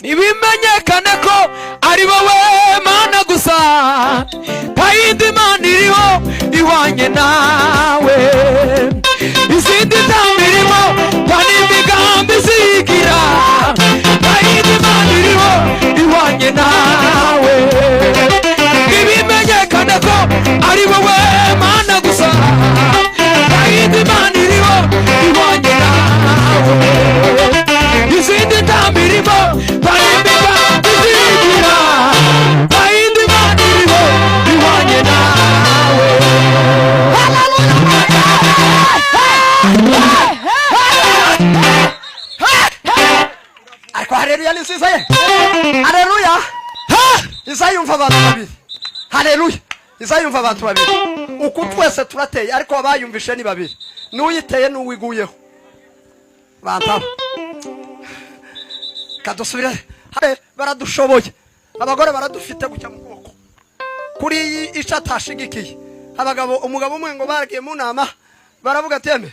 Nibimenyekane ko ari wowe Mana gusa, nta yindi mana iriho ihwanye nawe. Izindi nta mirimo, nta n'imigambi zigira, nta yindi mana iriho ihwanye nawe. Nibimenyekane ko ari wowe Mana gusa, nta yindi mana iriho ihwanye nawe. Izindi nta mirimo, nta n'imigambi zigira, nta yindi mana iriho ihwanye nawe. Ariko haleluya ni nziza ye, haleluya izayumva abantu babiri, haleluya izayumva abantu babiri. Uku twese turateye, ariko abayumvishe ni babiri, n'uyiteye n'uwiguyeho. Bantaba kadusubire habe, baradushoboye abagore, baradufite gutya mu kuboko kuri iyi ico atashigikiye abagabo. Umugabo umwe ngo bagiye mu nama, baravuga ati: "Eme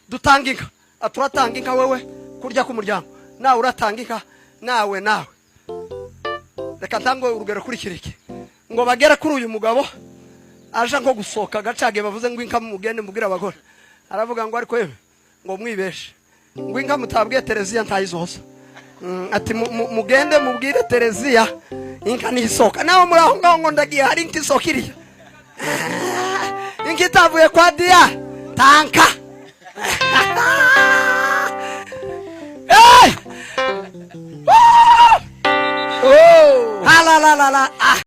dutanga inka." Ati: "Uratanga inka wewe kurya ku muryango, nawe uratanga inka, nawe nawe." Reka ntange urugero kuri kiriki ngo bagere kuri uyu mugabo aje nko gusohoka gacage, bavuze ngo inka mugende mubwire abagore. Aravuga ngo: "Ariko yewe," ngo, "mwibeshe," ngo, "inka mutabwiye Tereziya ntayizoza." Ati: "Mugende mubwire Tereziya inka ntisohoka." Nawe muri aho ngaho ngo ndagiye, hari inka isohoka iriya? Inka itavuye kwa diya tanka. Hey! Oh! Halalalala.